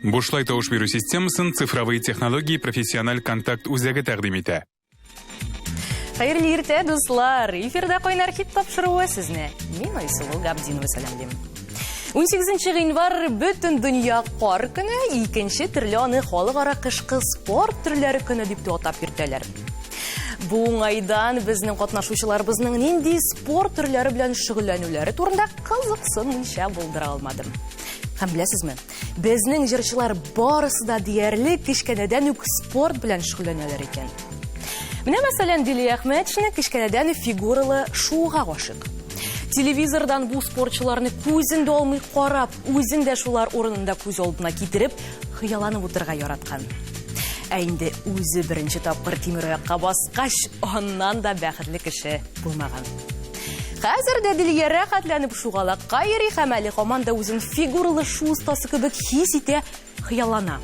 Бушлай тавыш бирү системасын Цифровые технологии профессиональ контакт үзәге тәкъдим итә. Хәерле иртә, дуслар! Эфирда Кайнар хит тапшыруы сезне. Мин Айсылу Габдинова сәламлим. 18 гыйнвар бөтен дөнья кар көне, икенче төрле аны халыкара кышкы спорт төрләре көне дип тә атап йөртәләр. Бу уңайдан безнең катнашучыларыбызның нинди спорт төрләре белән шөгыльләнүләре турында кызыксынмыйча булдыра алмадым. Һәм беләсезме, Безнең җырчылар барысы да диярлек кечкенәдән үк спорт белән шөгыльләнәләр икән. Менә мәсәлән, Дилия Әхмәтшина кечкенәдән фигуралы шууга гашыйк. Телевизордан бу спортчыларны күзен дә алмый карап, үзен дә шулар урынында күз алдына китереп, хыялланып утырырга яраткан. Ә инде үзе беренче тапкыр тимераякка баскач, аннан да бәхетле кеше булмаган. Хәзер дә Дилия рәхәтләнеп шугалакка йөри һәм әле һаман да үзен фигуралы шу остасы кебек хис итә, хыяллана.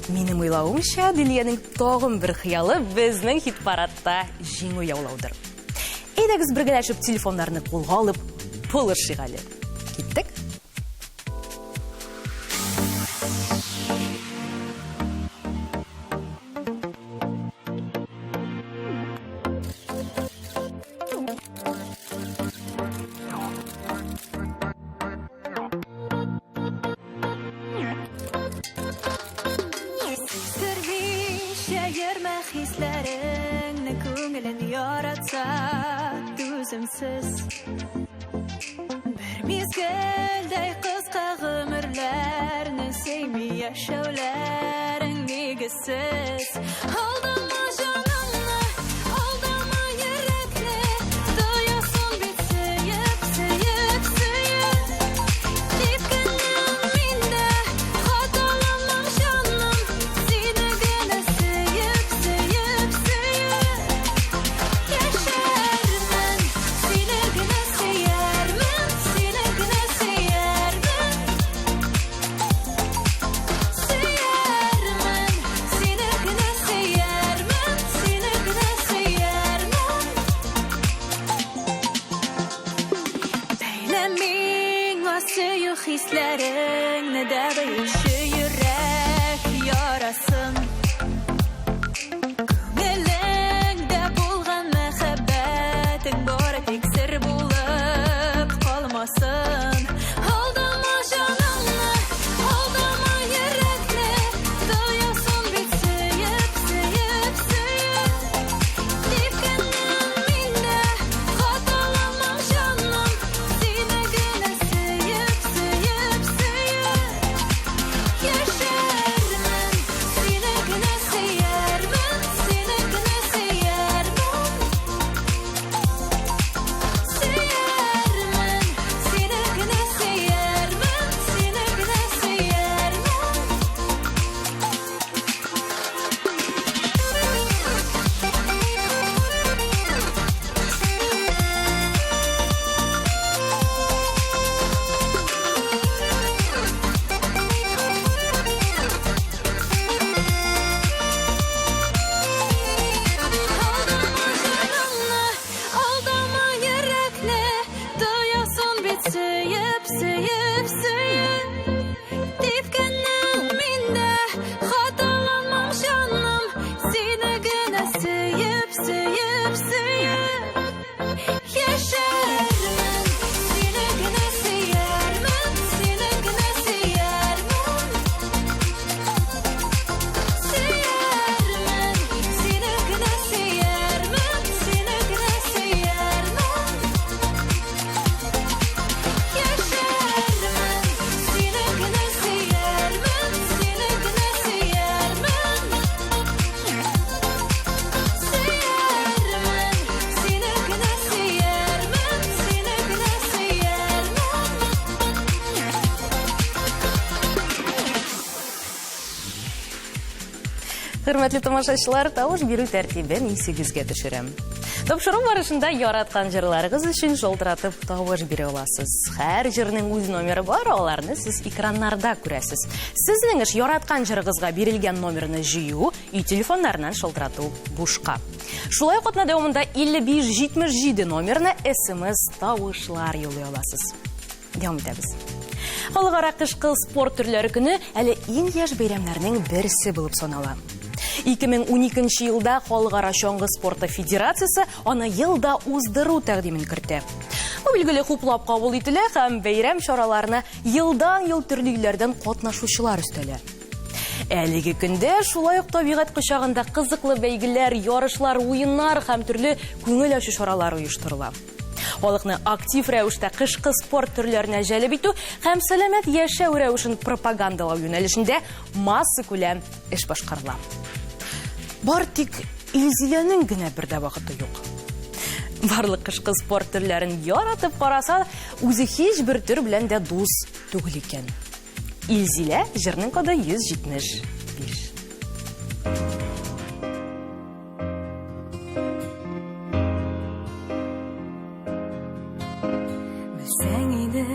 Минем уйлавымча, Дилиянең тагын бер хыялы безнең хит-парадта җиңү яулаудыр. Әйдәгез бергәләшеп телефоннарны кулга алып, булышыйк әле. Киттек? Стервичә йөрмә хисләреңне, күңелен яратса, түземсез. Бер мизгелдәй кыска гомерләрне сөйми яшәүләрең нигезсез. Алдама җаныңны, алдама йөрәкне, тоясың бит сөеп, сөеп, сөеп. Типкәннән мин дә хаталанмам җаным, сине генә сөеп, сөеп, сөеп. Яшәрмен, сине генә сөярмен, сине генә сөярмен. Сөярмен, сине генә сөярмен, сине генә сөярмен. Бәйлә миңа сөю хисләреңне дә бөюче йөрәк ярасын. Күңелеңдә булган мәхәббәтең бары тик сер булып калмасын. Алдама җаныңны, алдама йөрәкне, тоясың бит сөеп, сөеп, сөеп. Типкәннән мин дә хаталанмам җаным, сине генә сөеп, сөеп, сөеп. Яшәрмен, сине генә сөярмен, сине генә сөярмен. Сөярмен, сине генә сөярмен, сине генә сөярмен. Алдама җаныңны, алдама йөрәкне, тоясың бит сөеп, сөеп, сөеп. Типкәннән мин дә хаталанмам җаным, сине генә сөеп, сөеп, сөеп. Яшәрмен, сине генә сөярмен, сине генә сөярмен. Сөярмен, сине генә сөярмен, сине генә сөярмен. Яшәрмен, сине генә сөярмен, сине генә сөярмен. Сөярмен, сине генә сөярмен, сине генә сөярмен. Хөрмәтле тамашачылар, тавыш бирү тәртибен исегезгә төшерәм. Тапшыру барышында яраткан җырларыгыз өчен шалтыратып тавыш бирә аласыз. Һәр җырның үз номеры бар, аларны сез экраннарда күрәсез. Сезнең эш яраткан җырыгызга бирелгән номерны җыю, өй телефоннарыннан шалтырату бушка. Шулай ук атна дәвамында 55 77 номерына SMS тавышлар юллый аласыз. Дәвам итәбез. Халыкара кышкы спорт төрләре көне әле иң яшь бәйрәмнәрнең берсе булып санала. 2012 елда Халыкара чаңгы спорты федерациясе аны елда уздыру тәкъдимен кертә. Бу билгеле хуплап кабул ителә һәм бәйрәм чараларына елдан-ел төрле илләрдән катнашучылар өстәлә. Әлеге көндә шулай ук табигать кочагында кызыклы бәйгеләр, ярышлар, уеннар һәм төрле күңел ачу чаралары оештырыла. Халыкны актив рәвештә кышкы спорт төрләренә җәлеп итү һәм сәламәт яшәү рәвешен пропагандалау юнәлешендә массакүләм эш башкарыла. Бар тик Илзиләнең генә бер дә вакыты юк. Барлык кышкы спорт төрләрен яратып караса, үзе һичбер төр белән дә дус түгел икән. Илзилә җырның коды 175. Белсәң иде,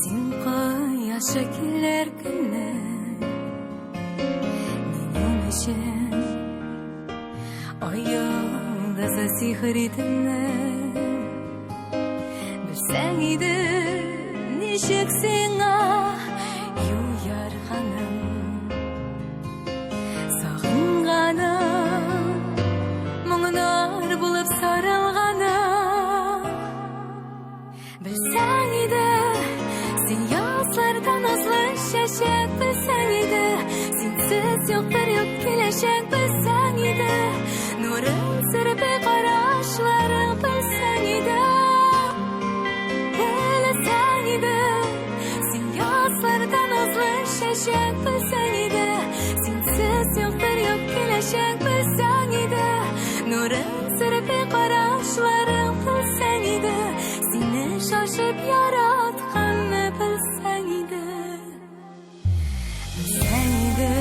син кояшы килер көнне Минем өчен ай йолдызы сихри төнне Белсәң иде, ничек сиңа юл ярганым, Сагынганым, моңнар булып сарылганым. Белсәң иде, син язларда назлы чәчәк, белсәң иде, синсез юктыр юк киләчәк, белсәң иде, нурын сөрпе карашларың, белсәң иде, белсәң иде, син язларда назлы чәчәк, белсәң иде, синсез юктыр юк киләчәк, белсәң иде, нурын сөрпе карашларың, белсәң иде, сине шашып яратканны белсәң иде. Белсәң иде,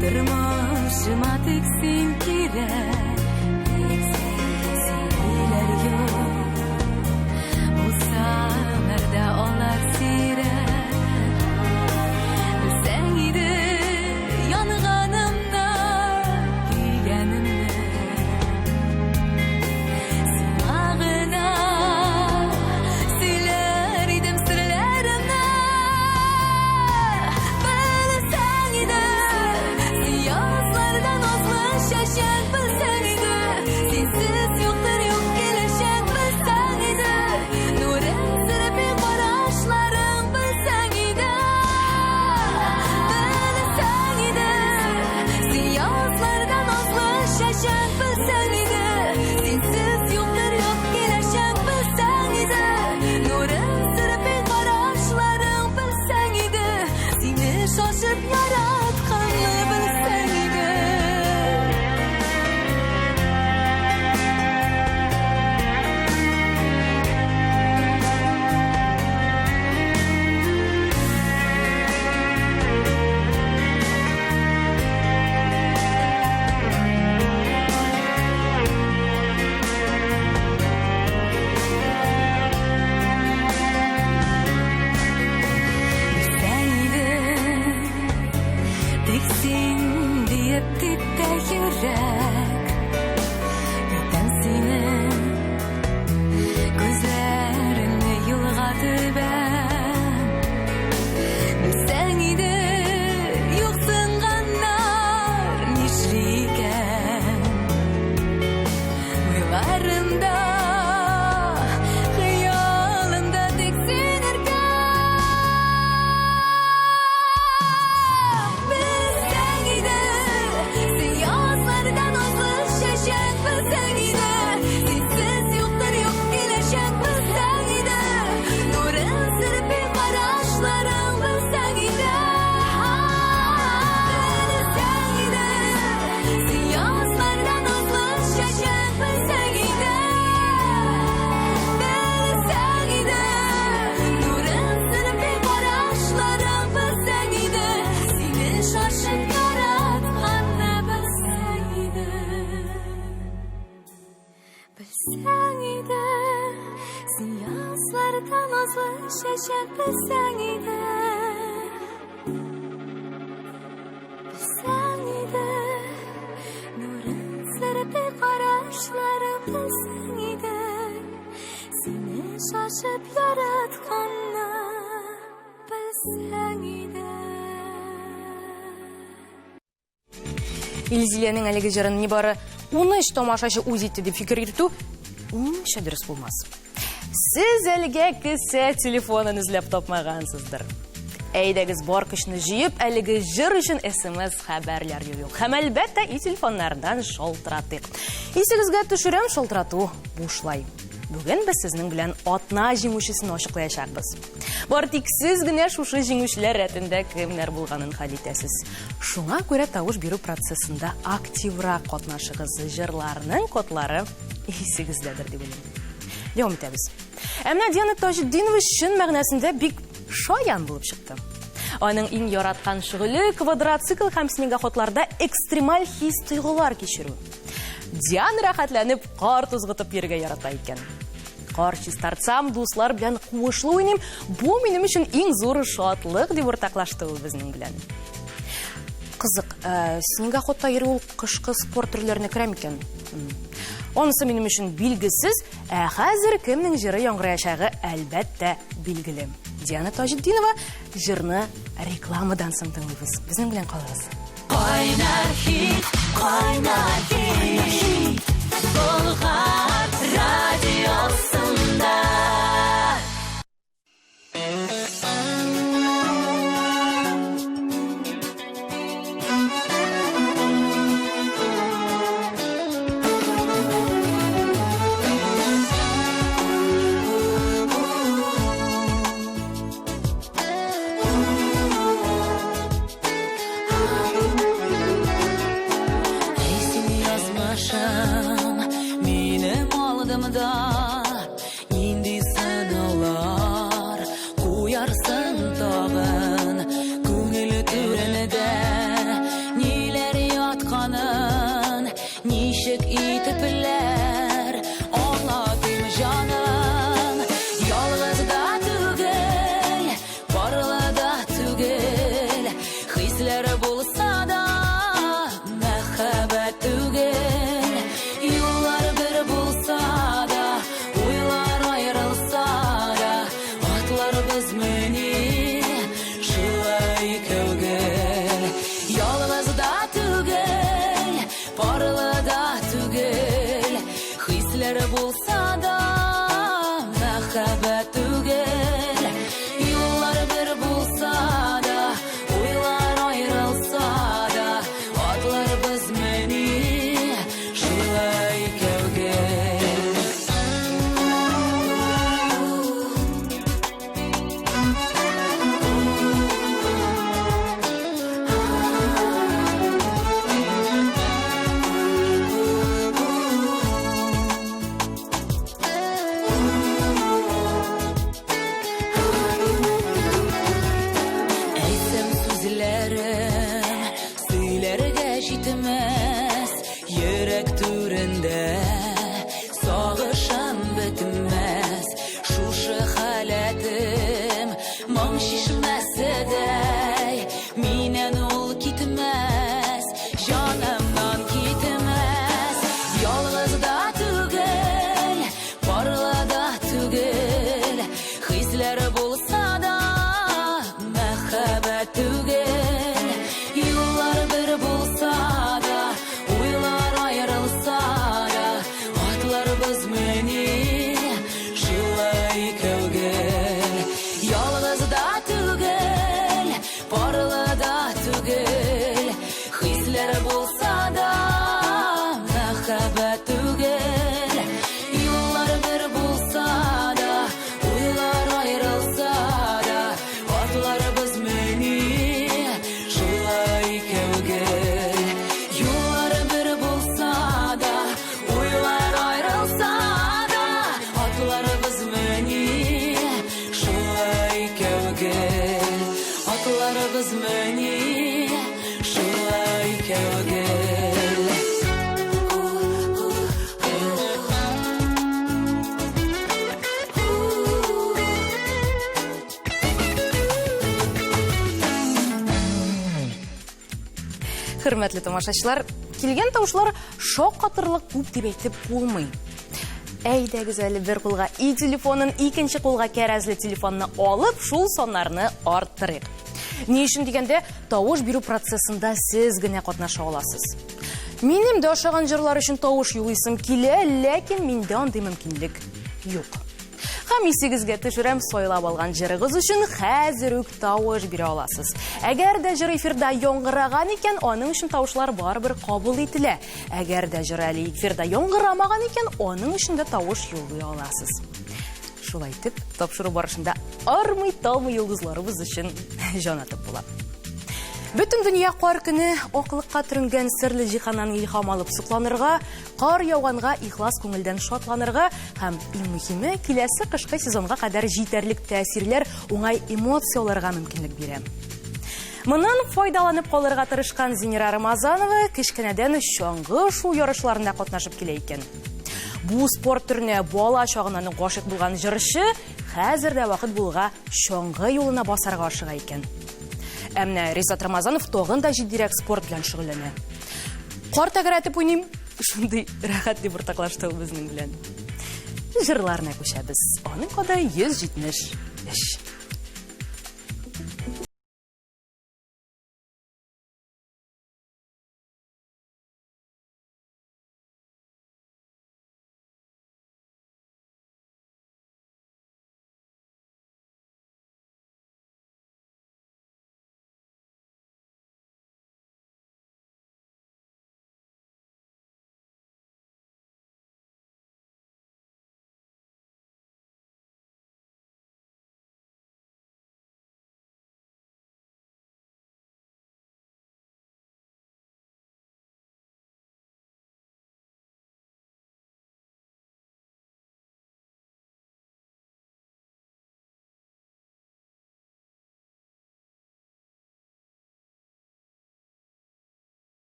тормышыма тик син кирәк, сөйләр юк, булсалар да алар сирәк. Белсәң иде, янганымны, көйгәнемне, сиңа гына сөйләр идем серләремне. Белсәң иде, син язларда назлы чәчәк, белсәң иде, синсез юктыр юк киләчәк, белсәң иде, нурын сөрпи карашларың, белсәң иде, белсәң иде, син язларда назлы чәчәк, белсәң иде, синсез юктыр юк киләчәк, белсәң иде, нурын сөрпи карашларың, белсәң иде, сине шашып яратканны белсәң иде. Белсәң иде, тик син диеп типте йөрәк, көтәм сине, күзләреңне юлга төбәп. Белсәң иде, юксынганнар нишли икән, уйларымда, хыялымда тик син иркәм. Белсәң иде, син язларда назлы чәчәк, белсәң иде, синсез юктыр юк киләчәк, белсәң иде, нурын сөрпи карашларың, белсәң иде, белсәң иде, син язларда назлы чәчәк, белсәң иде, белсәң иде, нурын сөрпи карашларың, белсәң иде, сине шашып яратканны белсәң иде. Белсәң иде, син язларда назлы чәчәк, белсәң иде. Белсәң иде, нурын сөрпи карашлары, белсәң иде, сине Шашып яратканны белсәң иде. Илзиләнең әлеге җырын нибары 13 тамашачы үз итте дип фикер йөртү минемчә дөрес булмас. Сез әлегә кесә телефонын эзләп тапмагансыздыр. Әйдәгез бар көчне җыеп, әлеге җыр өчен смс хәбәрләр юлыйк. Һәм әлбәттә, и телефоннардан шалтыратыйк. Исегезгә төшерәм, шалтырату бушлай. Бүген без сезнең белән атна җиңүчесен ачыклаячакбыз. Бар тик сез генә шушы җиңүчеләр рәтендә кемнәр булганын хәл итәсез. Шуңа күрә тавыш бирү процессында активрак катнашыгыз. Җырларның кодлары исегездәдер дип уйлыйм. Дәвам итәбез. Ә менә Диана Таҗетдинова чын мәгънәсендә бик шаян булып чыкты. Аның иң яраткан шөгыле квадроцикл һәм снегоходларда экстремаль хис-тойгылар кичерү. Диана рәхәтләнеп кар тузгытып йөрергә ярата икән. Кар чистартсам, дуслар белән куышлы уйныйм. Бу минем өчен иң зур шатлык, дип уртаклашты ул безнең белән. Кызык, э, снегоходта йөрү ул кышкы спорт төрләренә керә микән? Анысы минем өчен билгесез, ә хәзер кемнең җыры яңгыраячагы әлбәттә билгеле. Диана Таҗетдинова җырны рекламадан соң тыңлыйбыз. Безнең белән калыгыз. Кайнар хит, кайнар хит, Болгар радиосында. Әй син язмышым, минем алдымда нинди сынаулар куярсың тагын, күңел түрендә ниләр ятканын ничек итепләр аңлатыйм, җаным, ялгыз да түгел, парлы да түгел, хисләр булса да мәхәббәт түгел, юллар бер булса да, уйлар аерылса да, атларбыз мени шулай икәү гел. Ялгыз да түгел, парлы да түгел, хисләр булса да мәхәббәт түгел, юллар бер булса да, уйлар аерылса да, атларбыз мени шулай икәү гел. Әйтсәм сүзләрем сөйләргә җитмәс, йөрәк түрендә сагышым бетмәс, шушы халәтем моң чишмәседәй, миннән ул китмәс, җанымнан китмәс. Ялгыз да түгел, парлы да түгел, хисләр булса да мәхәббәт түгел, юллар бер булса да, уйлар аерылса да, атларбыз мени шулай икәү гел. Ялгыз да түгел, парлы да түгел, хисләр булса да мәхәббәт түгел, юллар бер булса да, уйлар аерылса да, атларбыз мени шулай икәү гел. Юллар бер булса да, уйлар аерылса да, атларбыз мени шулай икәү гел. Атларыбыз мени шулай икәү гел. Хөрмәтле тамашачылар, килгән тавышлар шаккатырлык күп дип әйтеп булмый. Әйдәгез әле бер кулга и телефонын, икенче кулга кәрәзле телефонны алып, шул саннарны арттырыйк. Ни өчен дигәндә, тавыш бирү процессында сез генә катнаша аласыз. Минем дә ошаган җырлар өчен тавыш юлыйсым килә, ләкин миндә андый мөмкинлек юк. Һәм исегезгә төшерәм, сайлап алган җырыгыз өчен хәзер үк тавыш бирә аласыз. Әгәр дә җыр эфирда яңгыраган икән, аның өчен тавышлар барыбер кабул ителә. Әгәр дә җыр әле эфирда яңгырамаган икән, аның өчен дә тавыш юллый аласыз. Шулай итеп, тапшыру барышында армый-талмый йолдызларыбыз өчен җан атып була. Бөтен дөнья кар көне аклыкка төренгән серле җиһаннан илһам алып сокланырга, кар яуганга ихлас күңелдән шатланырга һәм иң мөһиме, киләсе кышкы сезонга кадәр җитәрлек тәэсирләр, уңай эмоция алырга мөмкинлек бирә. Моннан файдаланып калырга тырышкан Зинира Рамазанова кечкенәдән чаңгы шуу ярышларында катнашып килә икән. Бу спорт төренә бала чагыннан ук гашыйк булган җырчы хәзер дә вакыт булуга чаңгы юлына басарга ашыга икән. Ә менә Ризат Рамазанов тагын да җитдирәк спорт белән шөгыльләнә. Кар тәгәрәтеп уйныйм, шундый рәхәт дип уртаклашты ул безнең белән. Җырларына күчәбез. Аның коды 173.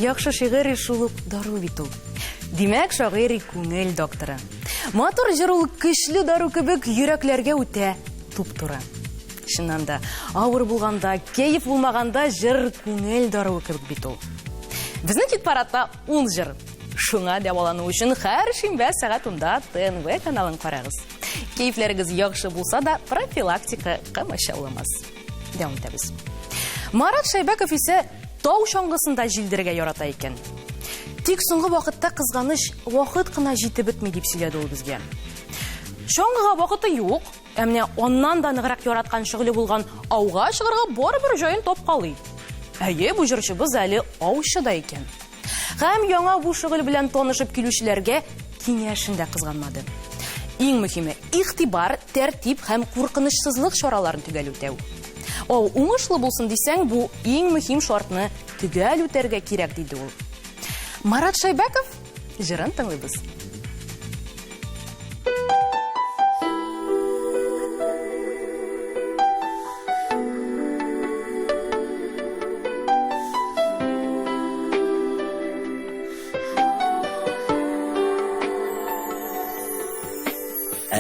Яхшы шигырь шул ук дару бит ул. Димәк, шагыйрь күңел докторы. Матур җыр ул көчле дару кебек йөрәкләргә үтә туп-туры. Чыннан да, авыр булганда, кәеф булмаганда җыр күңел даруы кебек бит ул. Безнең хит-парадта ун җыр. Шуңа дәвалану өчен һәр шимбә сәгать унда ТНВ каналын карагыз. Кәефләрегез яхшы булса да, профилактика комачауламас. Дәвам итәбез. Марат Шәйбәков исә тау чаңгысында җилдерергә ярата икән. Тик соңгы вакытта кызганыч, вакыт кына җитеп бетми дип сөйләде ул безгә. Чаңгыга вакыты юк, ә менә аннан да ныграк яраткан шөгыле булган ауга чыгарга барыбер җаен тапкалый. Әйе, бу җырчыбыз әле аучы да икән. Һәм яңа бу шөгыль белән танышып килүчеләргә киңәшен дә кызганмады. Иң мөһиме, игътибар, тәртип һәм куркынычсызлык чараларын төгәл үтәү. Ау уңышлы булсын дисәң, бу иң мөһим шартны төгәл үтәргә кирәк, диде ул. Марат Шәйбәков җырын тыңлыйбыз.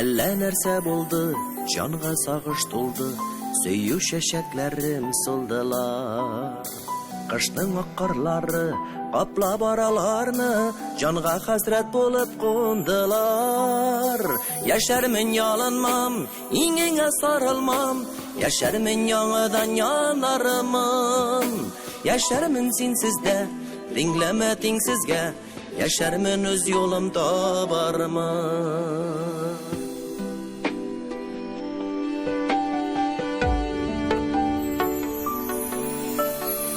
Әллә нәрсә булды, җанга сагыш тулды, сөю чәчәкләрем сулдылар. Кышның ак карлары каплап араларны, җанга хәсрәт булып кундылар. Яшәрмен ялынмам, иңеңә сарылмам, яшәрмен яңадан янармын. Яшәрмен синсез дә, тиңләмә тиңсезгә, Яшәрмен үз юлым табармын.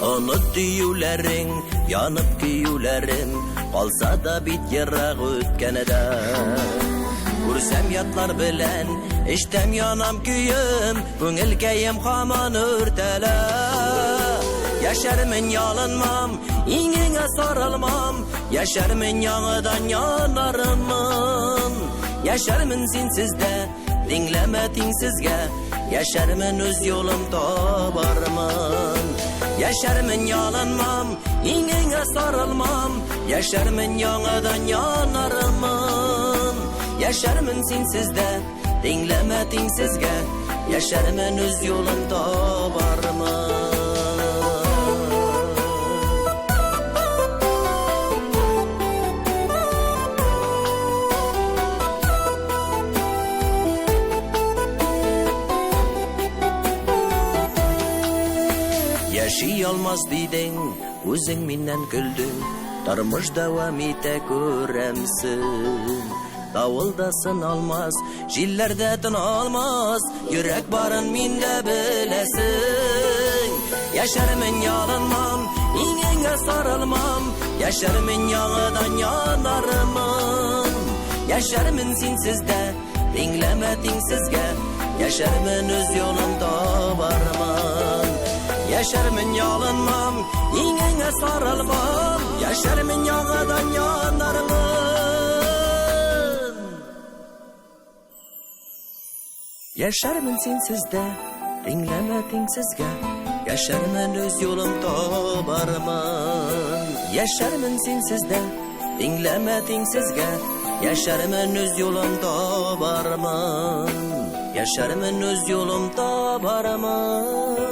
Оныт диюләрең, янып көюләрем, калса да бит ерак үткәндә. Күрсәм ятлар белән, эчтәм янам көем, күңелкәем хаман үртәлә. Яшәрмен ялынмам, Иңеңә сарылмам, яшәрмен яңадан янармын. Яшәрмен синсез дә, тиңләмә тиңсезгә, яшәрмен үз юлым табармын. Яшәрмен ялынмам, иңеңә сарылмам, яшәрмен яңадан янармын. Яшәрмен синсез дә, тиңләмә тиңсезгә, яшәрмен үз юлым табармын. Яши алмас дидең, үзең миннән көлдең, тормыш дәвам итә күрәмсең. Давыл да сыналмас, җилләр дә тын алмас, йөрәк барын мин дә беләсең. Яшәрмен ялынмам, иңеңә сарылмам, яшәрмен яңадан янармын. Яшәрмен синсез дә, тиңләмә тиңсезгә, яшәрмен үз юлым табармын. Яшәрмен ялынмам, иңеңә сарылмам, яшәрмен яңадан янармын. Яшәрмен синсез дә, тиңләмә тиңсезгә, яшәрмен үз юлым табармын. Яшәрмен синсез дә, тиңләмә тиңсезгә, яшәрмен үз юлым табармын. Яшәрмен үз юлым табармын.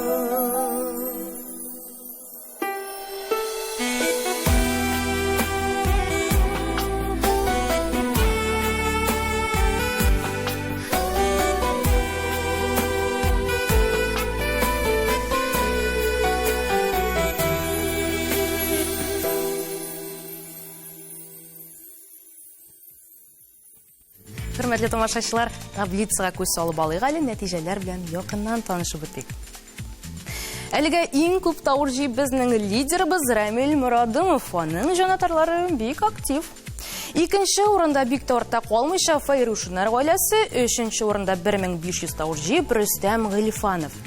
Хөрмәтле тамашачылар, таблицага күз салып алыйк әле, нәтиҗәләр белән якыннан танышып үтик. Әлегә иң күп тавыш җыеп безнең лидерыбыз Рамил Морадымов. Аның җанатарлары бик актив. Икенче урында бик тә артта калмыйча Файрушиннар гаиләсе, өченче урында 1500 тавыш җыеп Рөстәм Гыйльфанов.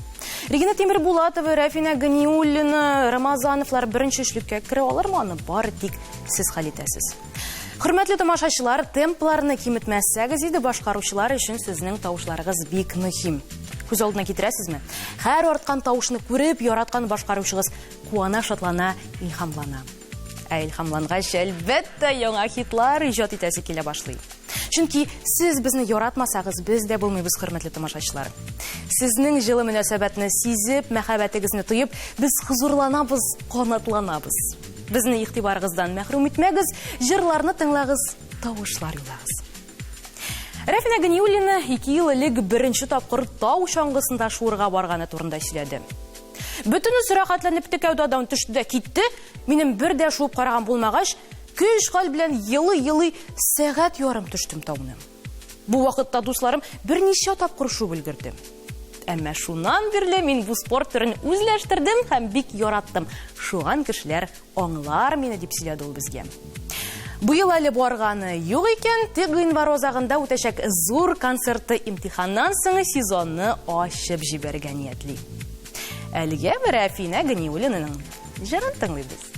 Регина Тимербулатова, Рәфинә Ганиуллина, Рамазановлар беренче өчлеккә керә алырмы, аны бары тик сез хәл итәсез. Хөрмәтле тамашачылар, темпларны киметмәсәгез иде, башкаручылар өчен сезнең тавышларыгыз бик мөһим. Күз алдына китерәсезме? Һәр арткан тавышны күреп, яраткан башкаручыгыз куана, шатлана, илһамлана. Ә илһамлангач, әлбәттә, яңа хитлар иҗат итәсе килә башлый. Чөнки сез безне яратмасагыз, без дә булмыйбыз, хөрмәтле тамашачылар. Сезнең җылы мөнәсәбәтне сизеп, мәхәббәтегезне тоеп, без хозурланабыз, канатланабыз. Безне игътибарыгыздан мәхрүм итмәгез, җырларны тыңлагыз, тавышлар юлагыз. Рәфинә Ганиуллина 2 ел элек беренче тапкыр тау чаңгысында шуырга барганы турында сөйләде. Бөтенесе рәхәтләнеп текәүдадан төште дә китте. Минем бер дә шуып караган булмагач, көч хәл белән елый-елый сәгать ярым төштем тауны. Бу вакытта дусларым берничә тапкыр шуып өлгерде. Әмма шуннан бирле мин бу спорт төрен үзләштердем һәм бик яраттым. Шуган кешеләр аңлар мине, дип сөйләде ул безгә. Быел әле барганы юк икән, тик гыйнвар азагында үтәчәк зур концерты имтиханнан соң сезонны ачып җибәрергә ниятли. Әлегә бер Әфинә Ганиуллинаның җырын тыңлыйбыз.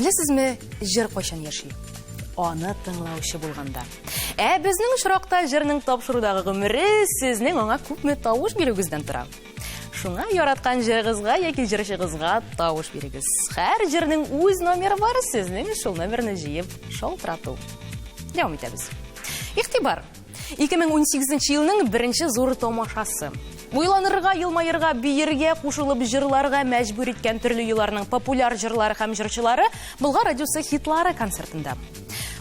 Беләсезме, җыр кайчан яши? Аны тыңлаучы булганда. Ә безнең очракта җырның тапшырудагы гомере сезнең аңа күпме тавыш бирүегездән тора. Шуңа яраткан җырыгызга яки җырчыгызга тавыш бирегез. Һәр җырның үз номеры бар, сезнең шул номерны җыеп шалтырату. Дәвам итәбез. Игътибар! 2018 елның беренче зур тамашасы. Уйланырга, елмаерга, биергә, кушылып җырларга мәҗбүр иткән төрле елларның популяр җырлары һәм җырчылары Болгар радиосы хитлары концертында.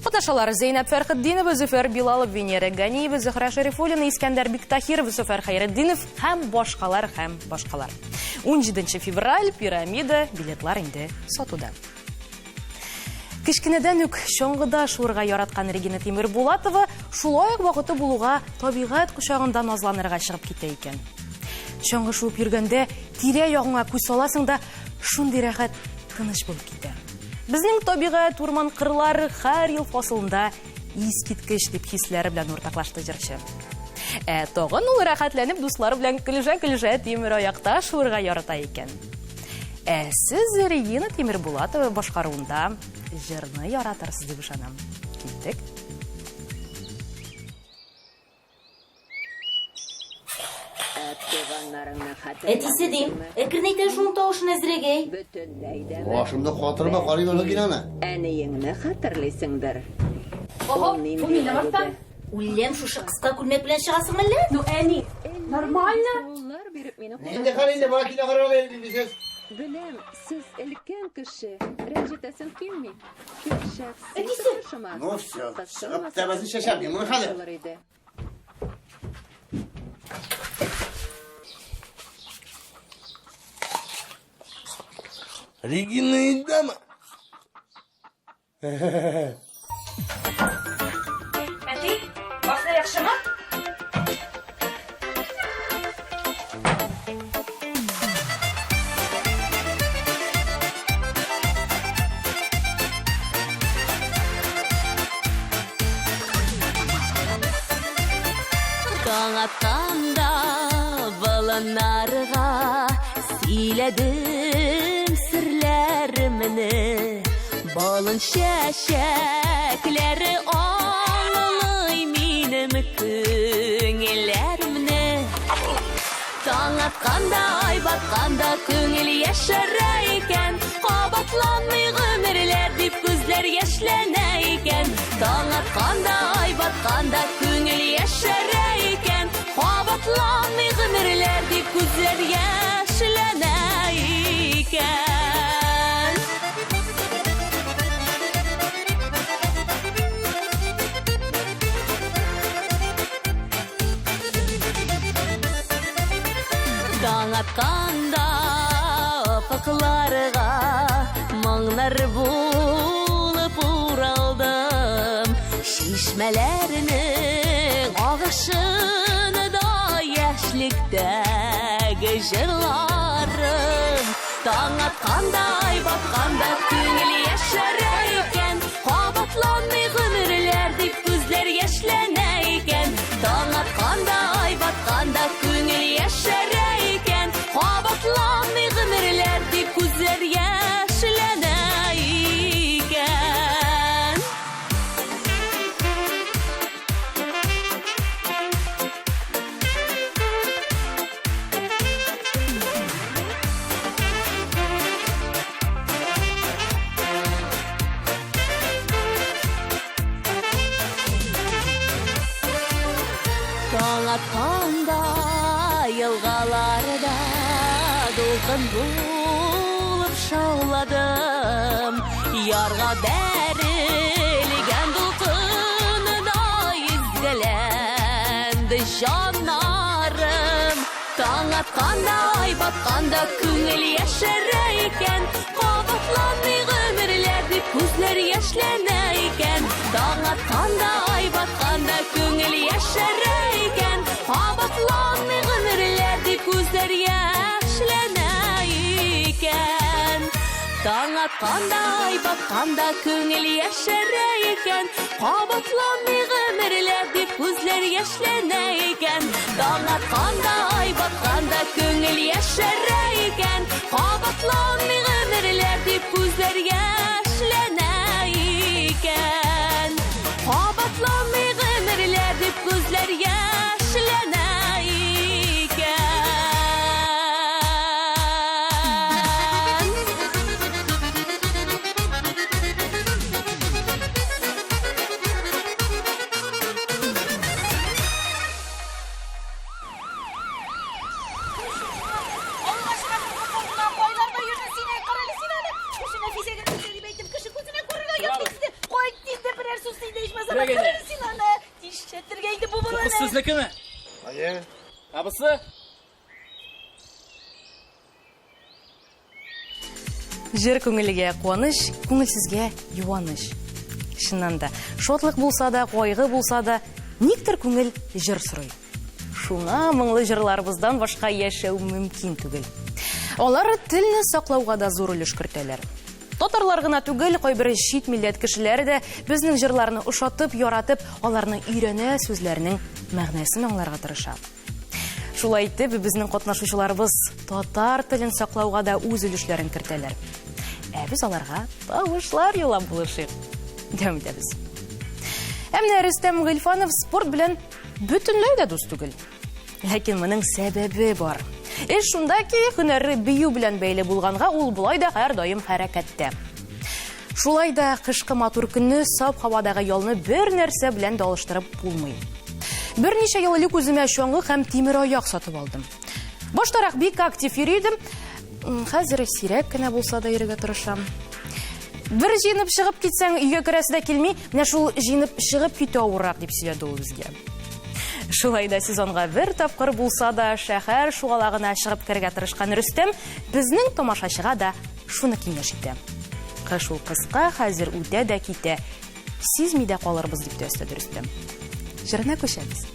Катнашалар Зәйнәб Фәрхетдинова, Зөфәр Билалов, Венера Ганиева, Зөһрә Шәрифуллина, Искәндәр Биктахиров, Зөфәр Хәйретдинов һәм башкалар һәм башкалар. 17 февраль Пирамида билетлар инде сатуда. Кечкенәдән үк чаңгыда шуырга яраткан Регина Тимербулатова шулай ук вакыты булуга табигать кочагында назланырга чыгып китә икән. Чаңгы шуып йөргәндә тирә-ягыңа күз саласың да, шундый рәхәт, тыныч булып китә. Безнең табигать, урман, кырлар һәр ел фасылында искиткеч дип хисләре белән уртаклашты җырчы. Ә тагын ул рәхәтләнеп дуслары белән көлешә-көлешә тимер аякта шуырга ярата икән. Ә сез Регина Тимербулатова башкаруында җырны яратырсыз дип ышанам. Киттек. Әтисе дим, әкренәйтә шуның тавышын әзрәк, әй. Башымны катырма, карыйм әле киноны. Әниеңне хәтерлисеңдер. Ого, бу минем арттан. Үлләм шушы кыска күлмәк белән чыгасың әллә? Ну, әни, нормально? Нинди хәл инде, бала кино карарга йөрим дисез. Беләм, сез өлкән кеше, рәнҗетәсем килми. Тик шәхси Әтисе! тормышыма Ну все, чыгып тәбәсен чәчәм мин моны хәзер. булыр иде. Регина өйдәме? Әти, башта яхшымы? Таң атканда болыннарга сөйләдем серләремне. Болын чәчәкләре аңлый минем күңелләремне. Таң атканда, ай батканда күңел яшәрә икән. Кабатланмый гомерләр дип күзләр яшьләнә икән. Таң атканда, ай батканда күңел яшәрә икән. Кабатланмый гомерләр дип күзләр яшьләнә икән. Таң атканда офыкларга моңнар булып уралдым. Чишмәләрнең агышында яшьлектәге җырларым. Таң атканда, ай батканда күңел яшәрә икән. Кабатланмый гомерләр дип күзләр яшьләнә икән. Таң атканда, ай батканда күңел яшәрә икән. Кабатланмый гомерләр дип күзләр яшьләнә икән. Таң атканда елгаларда дулкын булып шауладым. Ярга бәрелгән дулкында йөзгәләнде җаннарым. Таң атканда, ай батканда күңел яшәрә икән. Кабатланмый гомерләр дип күзләр яшьләнә икән. Таң атканда, ай батканда күңел яшәрә икән. Кабатланмый гомерләр дип күзләр яшьләнә икән. Таң атканда, ай батканда күңел яшәрә икән. Кабатланмый гомерләр дип күзләр яшьләнә икән. Таң атканда, ай батканда күңел яшәрә икән. Кабатланмый гомерләр дип күзләр яшьләнә икән. Кабатланмый гомерләр дип күзләр яшьләнә икән. бу баланы. Кыз сезнекеме? Әйе. Ә бусы? Җыр күңелгә куаныч, күңелсезгә юаныч. Чыннан да, шатлык булса да, кайгы булса да, никтер күңел җыр сорый. Шуңа моңлы җырларыбыздан башка яшәү мөмкин түгел. Алар телне саклауга да зур өлеш кертәләр. Татарлар гына түгел, кайбер чит милләт кешеләре дә безнең җырларны ошатып, яратып, аларны өйрәнә, сүзләренең мәгънәсен аңларга тырыша. Шулай итеп, безнең катнашучыларыбыз татар телен саклауга да үз өлешләрен кертәләр. Ә без аларга тавышлар юллап булышыйк. Дәвам итәбез. Ә менә Рөстәм Гыйльфанов спорт белән бөтенләй дә дус түгел. Ләкин моның сәбәбе бар. Эш шунда ки, һөнәре бию белән бәйле булганга, ул болай да һәрдаим хәрәкәттә. Шулай да кышкы матур көнне саф һавадагы ялны бер нәрсә белән дә алыштырып булмый. Берничә ел элек үземә чаңгы һәм тимер аяк сатып алдым. Баштарак бик актив йөри идем. Хәзер сирәк кенә булса да йөрергә тырышам. Бер җыенып чыгып китсәң, өйгә керәсе дә килми, менә шул җыенып чыгып китү авыррак, дип сөйләде ул безгә. Шулай да сезонга бер тапкыр булса да шәһәр шугалагына чыгып керергә тырышкан Рөстәм безнең тамашачыга да шуны киңәш итә. Кыш ул кыска, хәзер үтә дә китә. Сизми дә калырбыз, дип тә өстәде Рөстәм. Җырына күчәбез.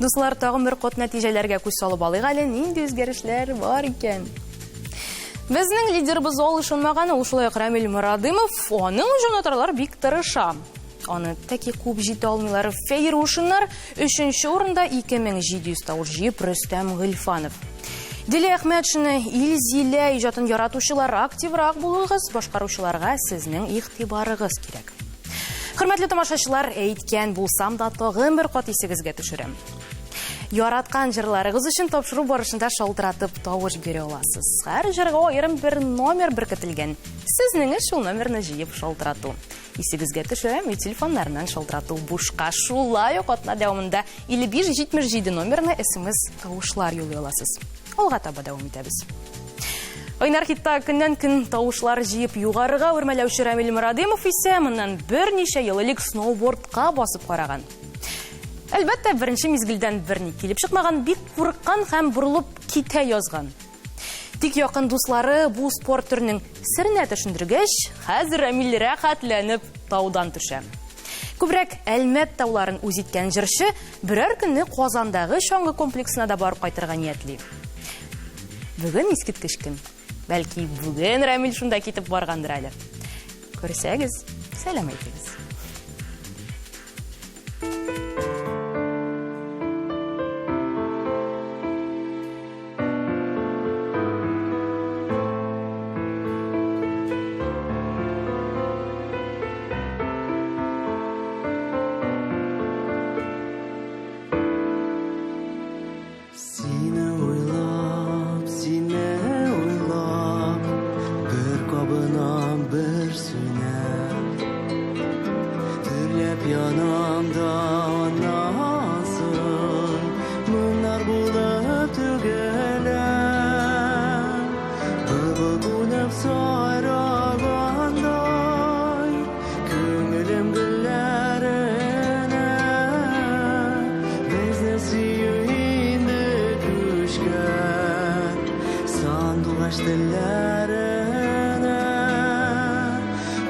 Дуслар, тагын бер кат нәтиҗәләргә күз салып алыйк әле, нинди үзгәрешләр бар икән. Безнең лидерыбыз ул ышанмаган, ул шулай ук Рамил Морадымов, аның җанатарлар бик тырыша. Аны тәки куып җитә алмыйлар. Фәйрушиннар өченче урында 2700 тавыш җыеп Рөстәм Гыйльфанов. Дилә Әхмәтшина, Илзилә иҗатын яратучылар активрак булыгыз, башкаручыларга сезнең игътибарыгыз кирәк. Хөрмәтле тамашачылар, әйткән булсам да тагын бер кат исегезгә төшерәм. Яраткан җырларыгыз өчен тапшыру барышында шалтыратып тавыш бирә аласыз. Һәр җырга аерым бер номер беркетелгән. Сезнең эш шул номерны җыеп шалтырату. Исегезгә төшерәм, өй телефоннарыннан шалтырату бушка. Шулай ук атна дәвамында 5577 номерына смс тавышлар юллый аласыз. Алга таба дәвам итәбез. Айнар хитта көннән-көн тавышлар җыеп югарыга үрмәләүче Рамил Морадымов исә моннан берничә ел элек сноубордка басып караган. Әлбәттә, беренче мизгелдән берни килеп чыкмаган, бик курыккан һәм борылып китә язган. Тик якын дуслары бу спорт төренең серенә төшендергәч, хәзер Рамил рәхәтләнеп таудан төшә. Күбрәк Әлмәт тауларын үз иткән җырчы берәр көнне Казандагы чаңгы комплексына да барып кайтырга ниятли. Бүген искиткеч көн. Бәлки, бүген Рамил шунда китеп баргандыр әле. Күрсәгез, сәлам әйтегез. Сине уйлап, сине уйлап, бер кабынам, бер сүнәм. Дөрләп янам да аннан соң моңнар булып түгеләм. Былбыл кунып сайрагандай, күңелем гөлләренә. Безне сөю инде күчкән сандугач телләренә.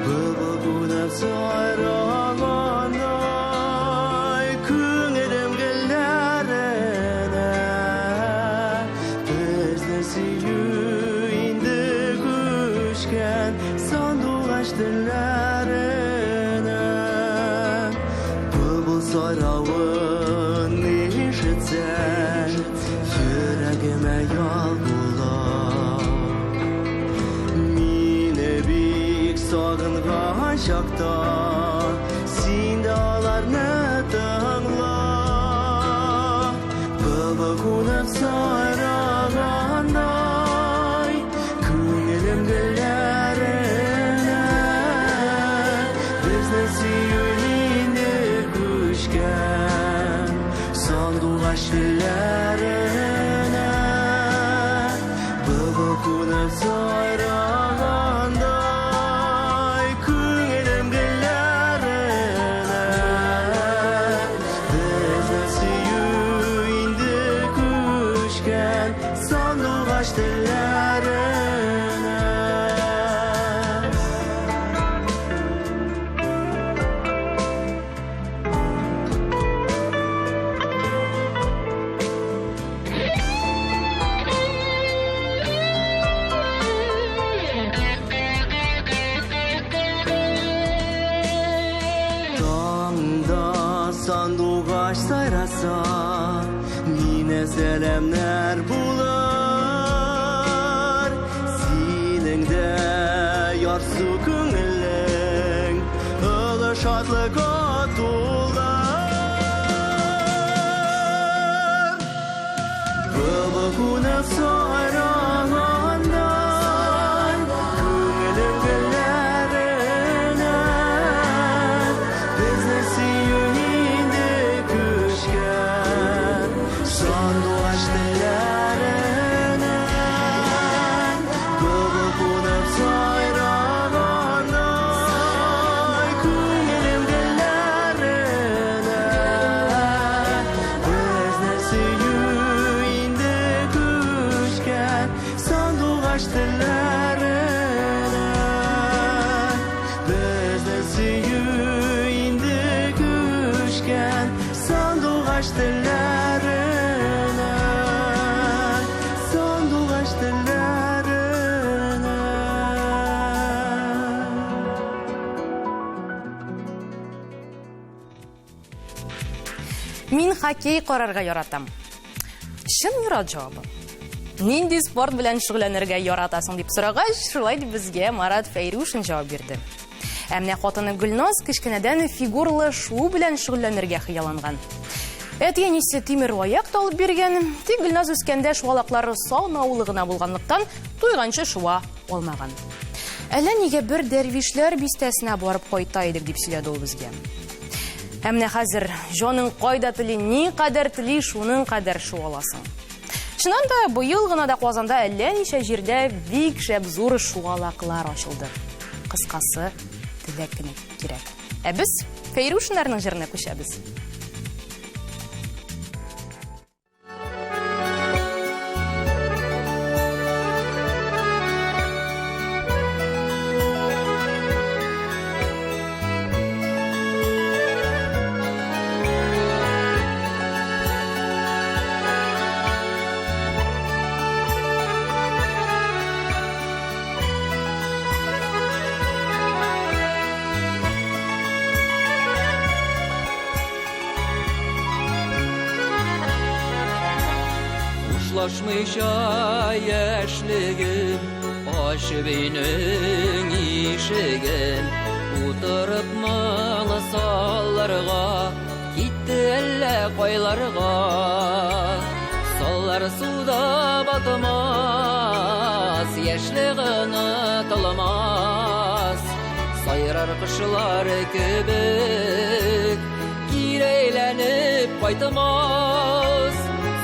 Былбыл кунып сайрагандай, күңелем гөлләренә. Безне сөю инде күчкән сандугач телләренә. Былбыл сайравын ишетсәң, йөрәгемә ял була. Мине бик сагынган чакта, син дә аларны тыңла. Былбыл кунып сайрагандай, күңелем гөлләренә. Безне сөю инде күчкән сандугач телләренә. Былбыл кунып сайрагандай, күңелем гөлләренә. Безне сөю инде күчкән сандугач телләренә. Таңда сандугач сайраса, мине сәламнәр булыр. Синең дә ярсу күңелең олы шатлыкка тулар. Былбыл кунып сайрагандай, күңелем гөлләренә. Безне сөю инде күчкән сандугач телләренә. хоккей карарга яратам. Чын ир-ат җавабы. Нинди спорт белән шөгыльләнергә яратасың дип сорагач, шулай дип безгә Марат Фәйрушин җавап бирде. Ә менә хатыны Гөлназ кечкенәдән фигурлы шуу белән шөгыльләнергә хыялланган. Әти-әнисе тимер аяк та алып биргән, тик Гөлназ үскәндә шуалаклары сау-наулы гына булганлыктан, туйганчы шуа алмаган. Әллә нигә бер дәрвишләр бистәсенә барып кайта идек, дип сөйләде ул безгә. Ә менә хәзер җаның кайда тели, ни кадәр тели, шуның кадәр шуа аласың. Чыннан да, быел гына да Казанда әллә ничә җирдә бик шәп зур шугалаклар ачылды. Кыскасы, теләк кенә кирәк. Ә без Фәйрушиннарның җырына күчәбез. Хушлашмыйча яшьлегем, ачып өйнең ишеген, утырып моңы салларга, китте әллә кайларга. Саллар суда батмас, яшьлек онытылмас. Сайрар кошлар кебек, кире әйләнеп кайтмас.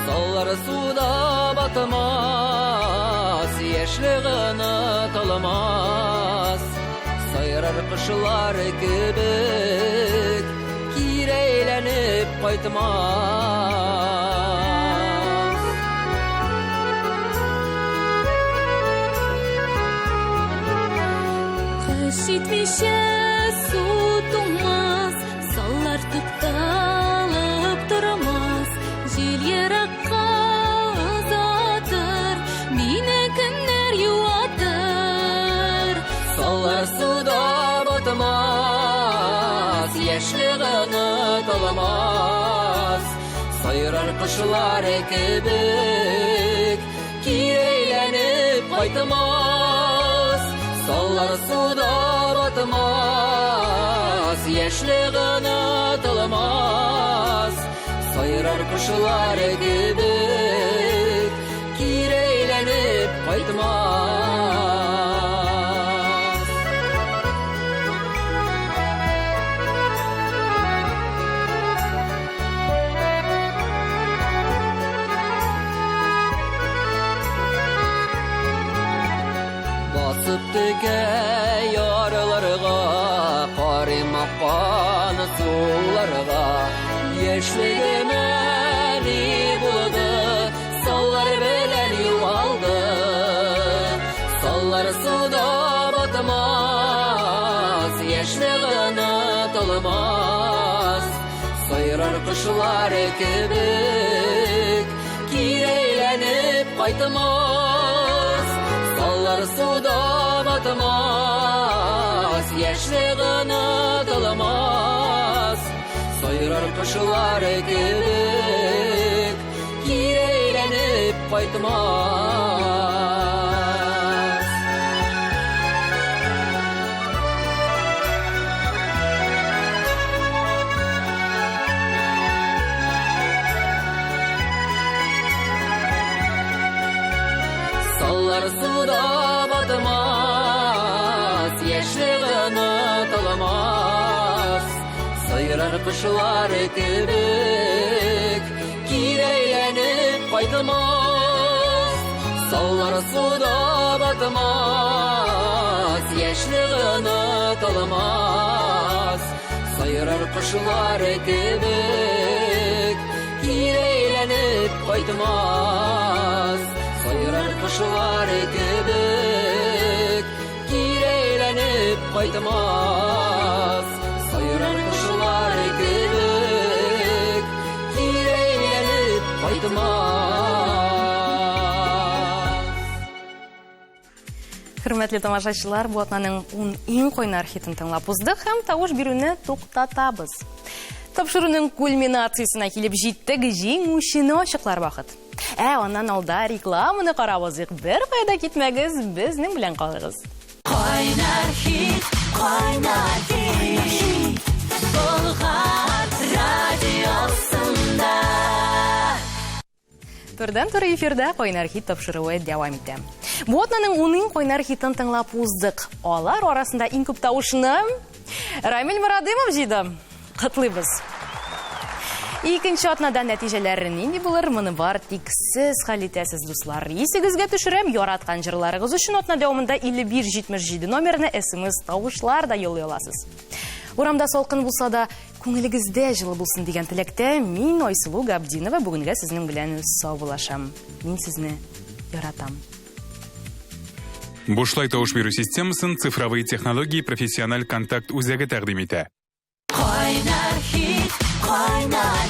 Саллар суда батмас, яшьлек онытылмас. Сайрар кошлар кебек, кире әйләнеп кайтмас. Кыш итмичә су туңмас, саллар тукталып тормас, җил еракка озатыр, мине көннәр юатыр. Саллар суда батмас, яшьлек онытылмас. Сайрар кошлар кебек, кире әйләнеп кайтмас. Саллар суда батмас, яшьлек онытылмас. Сайрар кошлар кебек, кире әйләнеп кайтмас. Басып текә ярларга, карыйм аккан суларга. Яшьлегемә ни булды, саллар белән югалды. Саллар суда батмас, яшьлек онытылмас. Сайрар кошлар кебек, кире әйләнеп кайтмас. Саллар суда батмас, яшьлек онытылмас. Сайрар кошлар кебек, кире әйләнеп кайтмас. Саллар суда батмас, яшьлек онытылмас. Сайрар кошлар кебек, кире әйләнеп кайтмас. Саллар суда батмас, яшьлек онытылмас. Сайрар кошлар кебек, кире әйләнеп кайтмас. Сайрар кошлар кебек, кире әйләнеп кайтмас. Сайрар кошлар кебек, кире әйләнеп кайтмас. Хөрмәтле тамашачылар, бу атнаның 10 иң кайнар хитын тыңлап уздык һәм тавыш бирүне туктатабыз. Тапшыруның кульминациясенә килеп җиттек, җиңүчене ачыклар вакыт. Ә аннан алда рекламаны карап узыйк. Бер кая да китмәгез, безнең белән калыгыз. Кайнар хит, кайнар хит, Болгар радиосында. Турыдан-туры эфирда Кайнар хит тапшыруы дәвам итә. Бу атнаның ун иң кайнар хитын тыңлап уздык. Алар арасында иң күп тавышны Рамил Морадымов җыйды. Котлыйбыз. Икенче атнада нәтиҗәләр нинди булыр, моны бар тик сез хәл итәсез, дуслар. Исегезгә төшерәм, яраткан җырларыгыз өчен атна дәвамында 5577 номерына смс тавышлар да юллый аласыз. Урамда салкын булса да, күңелегездә җылы булсын дигән теләктә мин Айсылу Габдинова бүгенгә сезнең белән саубуллашам. Мин сезне яратам. Бушлай тавыш бирү системасын цифровые технологии профессиональ контакт үзәге тәкъдим итә. Кайнар хит, кайнар.